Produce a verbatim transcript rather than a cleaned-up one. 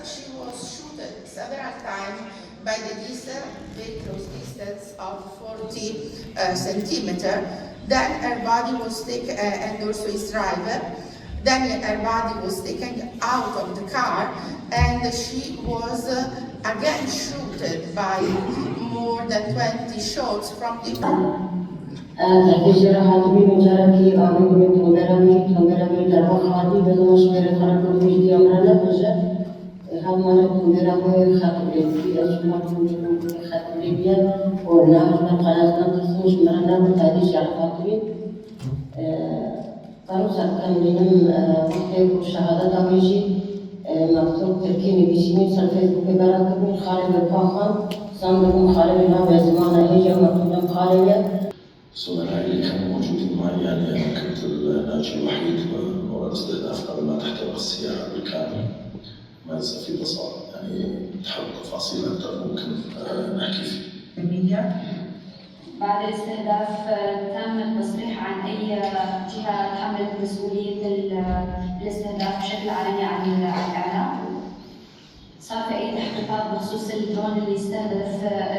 She was shot several times by the distance, very close distance of forty uh, centimeter. Then her body was taken, uh, and also his driver. Then her body was taken out of the car, and she was uh, again shot by more than twenty shots from the. Tehdît jê re hatibî, min carekî avê min tomera min, tomera min derba xwaribî, bêdema ji mêrê xwe re kurdî ji diya min re nebêje. Hevmane tomera wê xeqibirê bû, ez ji me re tomera wê xeqibirê bûye û navê ji me re qala ez ne tirsim, ji me re nebû, tehdît jê re hatibî. Qanûn serkan bînim, wextê ku şehadeta wê jî, mektûb tirkî nivîsîbîn ser Facebookê bera kirbîn, xalê wê paxan, zan dibûn xalê wê navê ziman e, hêj ew mektûb dem xalê wê. سومرا اللي كانوا موجودين معي، يعني أنا كنت الناجي الوحيد، ومواد استهداف قبل ما تحترق السيارة بالكامل. ما لسه في بصل، يعني تحب تفاصيل أكثر ممكن آه، نحكي فيه. بعد الاستهداف، آه، تم التصريح عن أي، آه، جهة تحمل مسؤولية ال-، آه، الاستهداف بشكل علني عن ال-، عن الإعلام؟ صار في أي تحقيقات بخصوص الدرون اللي استهدف، آه،